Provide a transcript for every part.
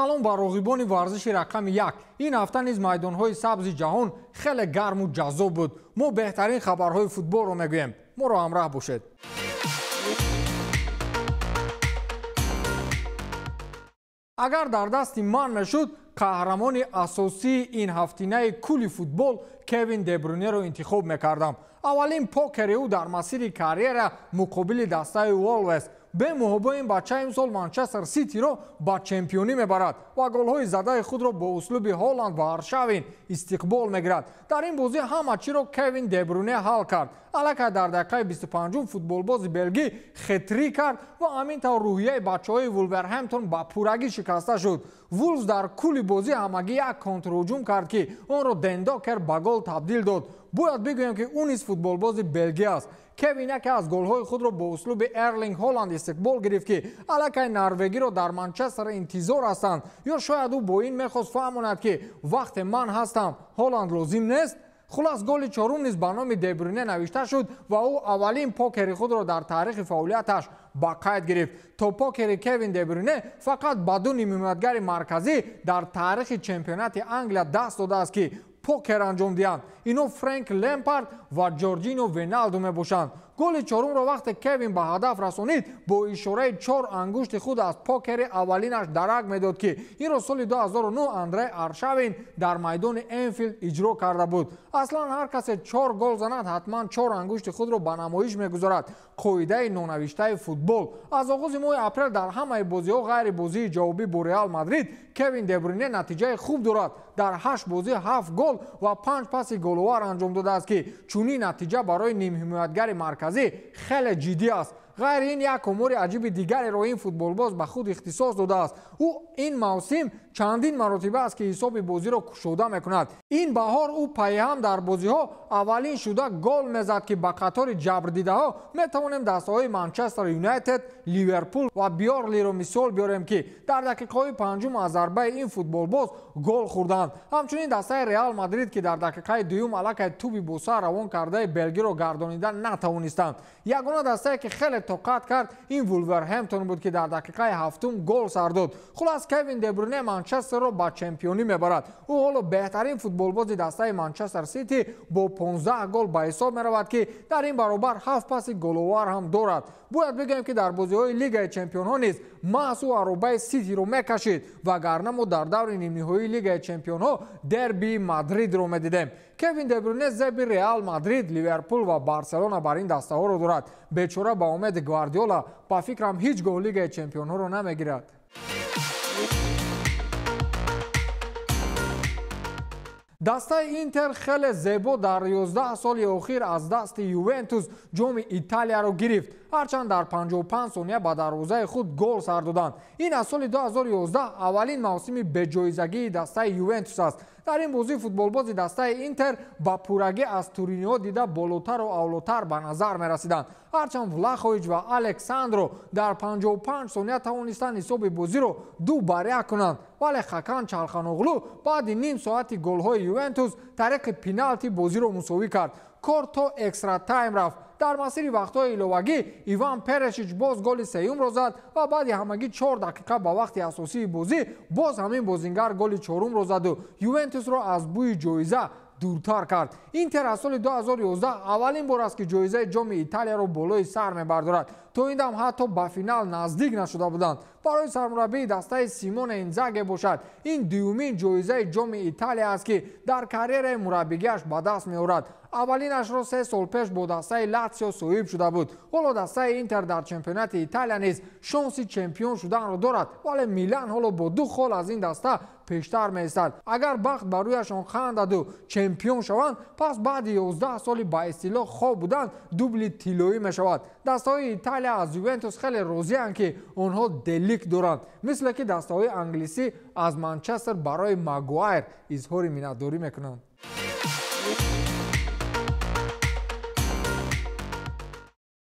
Салом ба роғибони варзиши рақами як. Ин ҳафта низ майдонҳои сабзи ҷаҳон хеле гарму ҷаззоб буд. Мо беҳтарин хабарҳои футболро мегӯем. Моро ҳамроҳ бошед. Агар дар дасти ман мешуд, қаҳрамони асосии ин ҳафтинаи кулли футбол Кевин Дебрюнеро интихоб мекардам. Аввалин покери ӯ дар масири карьера муқобили дастаи Волвес. Бемуҳобо ин бача имсол Манчестер Ситиро ба чемпионӣ мебарад ва голҳои задаи худро бо услуби Ҳоланд ва Аршавин истиқбол мегирад. Дар ин бозӣ ҳама чиро Кевин Дебрюне ҳал кард. Аллакай дар дақиқаи 25-ум футболбози белгӣ хетрӣ кард ва ҳамин тавр рӯҳияи бачаҳои Вулверҳэмптон ба пуррагӣ шикаста шуд. Вулфс дар кулли бозӣ ҳамагӣ як контрҳуҷум кард, ки онро Дендокер ба гол табдил дод. Бояд бигӯем, ки ӯ низ футболбози белгӣ аст. Кевин яке аз голҳои худро бо услуби Эрлинг Ҳоланд истиқбол гирифт, ки аллакай норвегиро дар Манчестер интизор ҳастанд. Ё шояд ӯ бо ин мехост фаҳмонад, ки вақте ман ҳастам, Ҳоланд лозим нест. Хулас, голи чорум низ ба номи Дебрюне навишта шуд ва ӯ аввалин покери худро дар таърихи фаъолияташ ба қайд гирифт. То покери Кевин Дебрюне фақат ба ду нимҳимоятгари марказӣ дар таърихи чемпионати Англия даст додааст, ки покер анҷом диҳанд. Ино Фрэнк Лемпард ва Ҷорҷино Веналду мебошанд. Голи чорумро вақте Кевин ба ҳадаф расонид, бо ишораи чор ангушти худ аз покери аввалинаш дарак медод, ки инро соли 2009 Андрей Аршавин дар майдони Энфилд иҷро карда буд. Аслан ҳар касе чор гол занад, ҳатман чор ангушти худро ба намоиш мегузорад. Қоидаи нонавиштаи футбол. Аз оғози моҳи апрел дар ҳамаи бозиҳо ғайри бозии ҷавобӣ бо Реал Мадрид Кевин Дебрюне натиҷаи хуб дорад. Дар 8 бозӣ 7 гол ва 5 паси головар анҷом додааст, ки чунин натиҷа барои нимҳимоятгари марказӣ хеле ҷиддӣ аст. Ғайри ин як омори аҷиби дигареро ин футболбоз ба худ ихтисос додааст. Ӯ ин мавсим чандин маротиба аст, ки ҳисоби бозиро кушода мекунад. Ин баҳор ӯ пайҳам дар бозиҳо аввалин шуда гол мезад, ки ба қатори ҷабрдидаҳо метавонем дастаҳои Манчестер Юнайтед, Ливерпул ва Бёрлиро мисол биёрем, ки дар дақиқаҳои панҷум аз зарбаи ин футболбоз гол хӯрданд. Ҳамчунин дастаи Реал Мадрид, ки дар дақиқаи дуюм аллакай туби боса равон кардаи белгиро гардонида натавонистанд. Ягона дастае, ки хеле тоқат кард, ин Вулверҳэмптон буд, ки дар дақиқаи ҳафтум гол сар дод. Хулас, Кевин Дебрюне Манчестерро ба чемпионӣ мебарад. Ӯ ҳоло беҳтарин футболбози дастаи Манчестер Сити бо 15 гол ба ҳисоб меравад, ки дар ин баробар 7 паси головар ҳам дорад. Бояд бигӯем, ки дар бозиҳои Лигаи чемпионҳо низ маҳз ӯ аробаи Ситиро мекашид, вагарна мо дар даври нимниҳоии Лигаи чемпионҳо дербии Мадридро медидем. Кевин Дебрюне зеби Реал Мадрид, Ливерпул ва Барселона бар ин дастаҳоро дорад. Бечора ба умеди Гвардиола ба фикрам ҳеҷ гоҳ Лигаи чемпионҳоро намегирад. Дастаи Интер хеле зебо дар 11 соли охир аз дасти Ювентус ҷоми Италияро гирифт. Ҳарчанд дар 55 сония ба дарвозаи худ гол сар доданд. Ин аз соли 2011 аввалин мавсими беҷоизагии дастаи Ювентус аст. Дар ин бозӣ футболбози дастаи Интер ба пуррагӣ аз туриниҳо дида болотару авлотар ба назар мерасиданд. Ҳарчанд Влахович ва Александро дар 55 сония тавонистанд ҳисоби бозиро 2-1 кунанд, вале Хакан Чалханоғлу баъди ним соати голҳои Ювентус тариқи пеналти бозиро мусовӣ кард. Кор то экстра тайм рафт. Дар масири вақтҳои иловагӣ Иван Перешич боз голи сеюмро зад ва баъди ҳамагӣ 4 дақиқа ба вақти асосии бозӣ боз ҳамин бозингар голи чорумро заду Ювентусро аз бӯи ҷоиза дуртар кард. Интер аз соли 2011 аввалин бор аст, ки ҷоизаи ҷоми Италияро болои сар мебардорад. То ин дам ҳатто ба финал наздик нашуда буданд. Барои сармураббии дастаи Симоне Инзаге бошад, ин дуюмин ҷоизаи ҷоми Италия аст, ки дар карьераи мураббигиаш ба даст меорад. Аввалинашро 3 сол пеш бо дастаи Латсио соҳиб шуда буд. Ҳоло дастаи Интер дар чемпионати Италия низ шонси чемпион шуданро дорад, вале Милан ҳоло бо 2 хол аз ин даста пештар меистад. Агар бахт ба рӯяшон хандаду чемпион шаванд, пас баъди 11 соли ба истилоҳ хоб будан дубли тиллоӣ мешавад. Дастаҳои Италия аз Ювентус хеле розианд, ки онҳо делик доранд, мисле ки дастаҳои англисӣ аз Манчестер барои Магуайр изҳори миннатдорӣ мекунанд.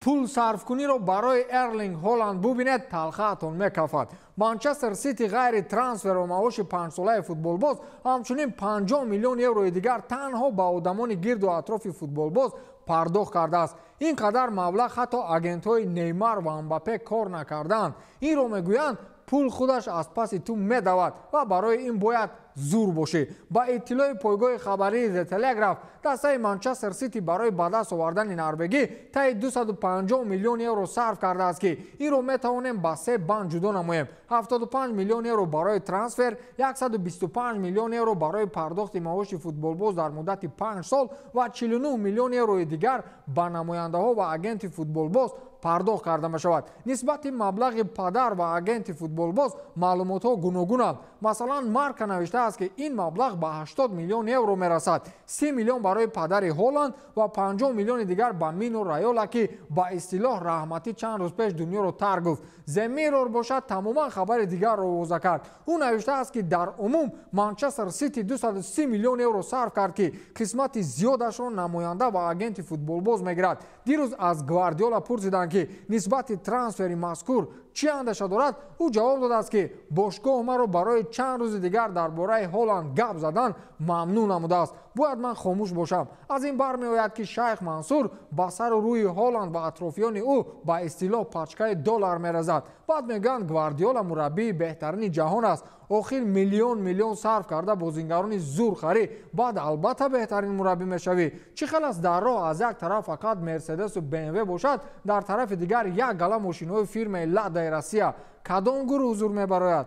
Пул сарфкуниро барои Эрлинг Ҳоланд бубинед, талхаатон мекафад. Манчестер Сити ғайри трансфер ва маоши панҷсолаи футболбоз ҳамчунин 50 миллион еврои дигар танҳо ба одамони гирду атрофи футболбоз пардохт кардааст. Ин қадар маблағ ҳатто агентҳои Неймар ва Мбаппе кор накардаанд. Инро мегӯянд Пул худаш аз паси ту медавад ва барои ин бояд зур бошӣ. Ба иттилои пойгоҳи хабарии The Telegraph, дастаи Манчестер Сити барои ба даст овардани норвегӣ таи 250 миллион евро сарф кардааст, ки инро метавонем ба се банд ҷудо намоем: 75 миллион евро барои трансфер, 125 миллион евро барои пардохти маоши футболбоз дар муддати 5 сол ва 49 миллион еврои дигар ба намояндаҳо ва агенти футболбоз пардохт карда мешавад. Нисбати маблағи падар ва агенти футболбоз маълумотҳо гуногунанд. Масалан, Марка навиштааст, ки ин маблағ ба 80 миллион евро мерасад: 30 миллион барои падари Ҳоланд ва 50 миллиони дигар ба Мино Райола, ки ба истилоҳ раҳматӣ чанд рӯз пеш дунёро тарк гуфт. The Mirror бошад, тамоман хабари дигарро овоза кард. Ӯ навиштааст, ки дар умум Манчестер Сити 230 миллион евро сарф кард, ки қисмати зиёдашро намоянда ва агенти футболбоз мегирад. Дирӯз аз Гвардиола пурсиданд, ки нисбати трансфери мазкур чӣ андеша дорад. Ӯ ҷавоб додааст, ки бошгоҳ маро барои чанд рӯзи дигар дар бораи Ҳоланд гап задан мамнӯъ намудааст. Бояд ман хомӯш бошам. Аз ин бармеояд, ки Шайх Мансур ба сару рӯи Ҳоланд ва атрофиёни ӯ ба истилоҳ пачкаи доллар меразад. Баъд мегӯянд, Гвардиола мураббии беҳтарини ҷаҳон аст. Охир миллион миллион сарф карда бозингарони зур харӣ, баъд албатта беҳтарин мураббӣ мешавӣ. Чӣ хел аст, дар роҳ аз як тараф фақат Мерседесу БМВ бошад, дар тарафи дигар як гала мошинҳои фирмаи Ладаи Россия. Кадом гурӯҳ ҳузур мебарояд?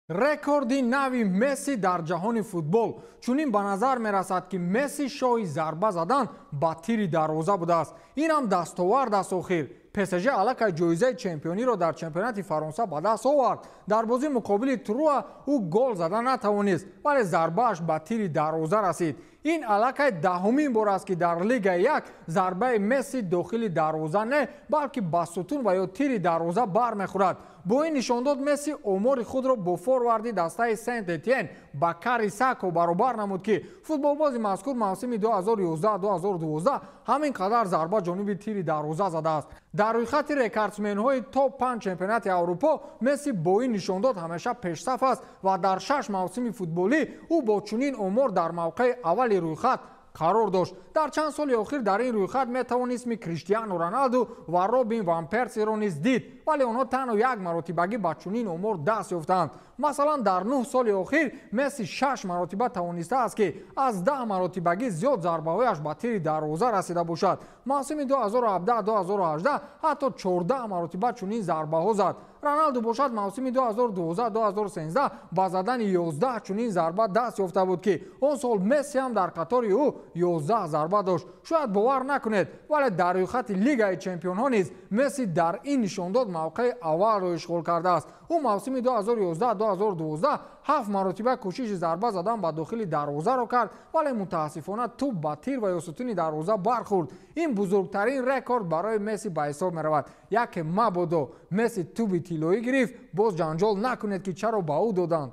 Рекорди нави Месси дар ҷаҳони футбол. Чунин ба назар мерасад, ки Месси шоҳи зарба задан ба тири дарвоза будааст. Инам дастовард аст. Охир ПСЖ аллакай ҷоизаи чемпиониро дар чемпионати Фаронса ба даст овард. Дар бозии муқобили Труа ӯ гол зада натавонист, вале зарбааш ба тири дарвоза расид. Ин аллакай даҳумин бор аст, ки дар Лигаи як зарбаи Месси дохили дарвоза не, балки ба сутун ва ё тири дарвоза бармехӯрад. Бо ин нишондод Месси омори худро бо форварди дастаи Сент Этиен Бакари Сако баробар намуд, ки футболбози мазкур мавсими 2011-2012 ҳамин қадар зарба ҷониби тири дарвоза задааст. Дар рӯйхати рекордсменҳои топ 5 чемпионати Аврупо Месси бо ин нишондод ҳамеша пешсаф аст ва дар 6 мавсими футболӣ ӯ бо чунин омор дар мавқеи аввали рӯйхат қарор дошт. Дар чанд соли охир дар ин рӯйхат метавон исми Криштиану Роналду ва Робин ван Персиро низ дид, вале онҳо танҳо як маротибагӣ ба чунин омор даст ёфтаанд. Масалан, дар 9 соли охир Месси 6 маротиба тавонистааст, ки аз 10 маротибагӣ зиёд зарбаҳояш ба тири дарвоза расида бошад. Мавсими 2017-2018 ҳатто 14 маротиба чунин зарбаҳо зад. Роналду бошад, мавсими 2012-2013 ба задани 11 чунин зарба даст ёфта буд, ки он сол Месси ҳам дар қатори ӯ 11 зарба дошт. Шояд бовар накунед, вале дар рӯйхати Лигаи чемпионҳо низ Месси дар ин нишондод мавқеи аввалро ишғол кардааст. Ӯ мавсими 2011-2012 7 маротиба кӯшиши зарба задан ба дохили дарвозаро кард, вале мутаассифона тӯб ба тир ва ё сутуни дарвоза бархӯрд. Ин бузургтарин рекорд барои Месси ба ҳисоб меравад. Яке мабодо Месси тӯби тиллоӣ гирифт, боз ҷанҷол накунед, ки чаро ба ӯ доданд.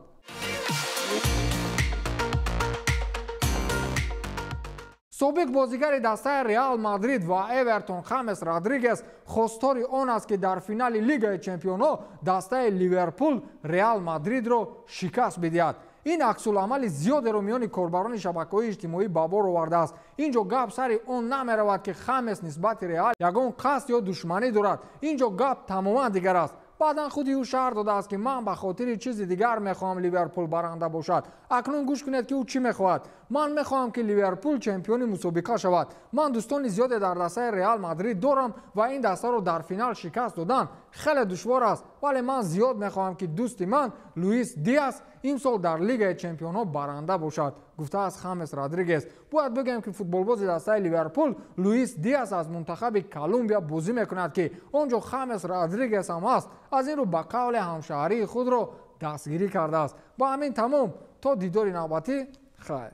Собиқ бозигари дастаи Реал Мадрид ва Эвертон Хамес Родригес хостори он аст, ки дар финали Лигаи чемпионҳо дастаи Ливерпул Реал Мадридро шикаст бидиҳад. Ин аксуламали зиёдеро миёни корбарони шабакаҳои иҷтимоӣ ба бор овардааст. Ин ҷо гап сари он намеравад, ки Хамес нисбати Реал ягон қасд ё душманӣ дорад. Ин ҷо гап тамоман дигар аст. Баъдан худи ӯ шарҳ додааст, ки ман ба хотири чизи дигар мехоҳам Ливерпул баранда бошад. Акнун гӯш кунед, ки ӯ чӣ мехоҳад. Ман мехоҳам, ки Ливерпул чемпиони мусобиқа шавад. Ман дӯстони зиёде дар дастаи Реал Мадрид дорам ва ин дастаро дар финал шикаст додан хеле душвор аст, вале ман зиёд мехоҳам, ки дӯсти ман Луис Диас имсол дар Лигаи чемпионҳо баранда бошад, гуфтааст Хамес Родригес. Бояд бигӯем, ки футболбози дастаи Ливерпул Луис Диас аз мунтахаби Колумбия бозӣ мекунад, ки он ҷо Хамес Родригес ҳам аст. Аз ин рӯ ба қавле ҳамшаҳрии худро дастгирӣ кардааст. Ба ҳамин тамом. То дидори навбатӣ, хайр.